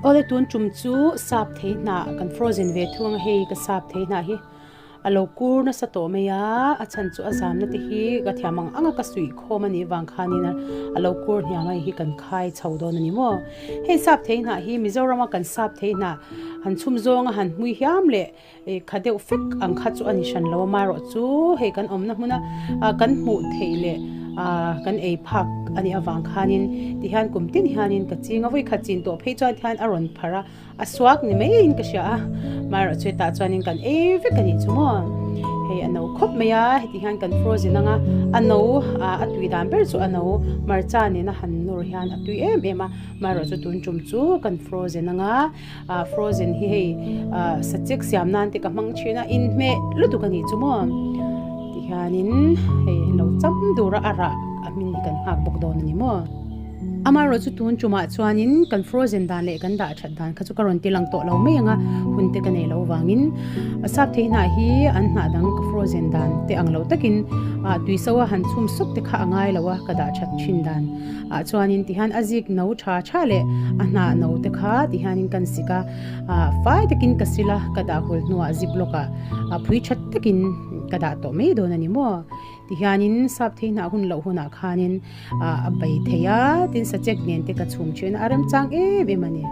Awle tun tum chu sap thei hnah kan frozen ve thung a hei ka sap thei hnah hi a lo kur nasa tawh mai a a chhan chu a zamna te hi ka thiam ang ang a ka suih khawm a nih vang khanin a lo kur hniam a hei hi kan khai chho dawn a ni maw hei sap thei hnah hi Mizoram a kan sap thei hnah han chhum zawng a han hmui hiam leh Ih kha deuh fek ang kha chu a ni hran lo a marawh chu hei kan awmna hmuna ah kan hmuh theih leh ah kan ei phak a nih avang khanin tihian kum tin hianin ka ching a vawikhat chin tawh phei chuan tihian a rawn pharh a a suak ni maiin ka hria a marawh chu hetah chuanin kan ei vek a nih chu maw hei a no khawp mai a heti hian kan frozen ang a a no ah a tui dan ber chu a no hmarcha nena han nawr hian a tui em em a marawh chu tun tum chu kan frozen ang a. Ah frozen hi hei ah sachek siam nan te ka hmang thin a inhmeh lutuk a nih chu maw tihianin hei lo cham dur a a rah a hmin hi kan nghak bawk dawn a ni maw amaherawh chu tun tumah chuanin kan frozen dan leh kan dah that dan kha chu ka rawn ti lang tawh lo mai ang a hun te ka nei lo vangin sap thei hnah hi an hnah dang ka frozen dan te ang lo takin ah tui so a han chhum sup te kha a ngai lo a ka dah that thin dan. Ah chuanin tihian a zik no tha tha leh a hnah no te kha tihianin kan sik a, ah fai takin ka sil a, ka dah hul hnuah zip lawk ah ah phui that takin ka dah tawh mai dawn a ni maw. Tihianin sap thei hnah hun loh hunah khanin ah a bei thei a, tin sachek nen te ka chhum thin a, a remchang em em a ni.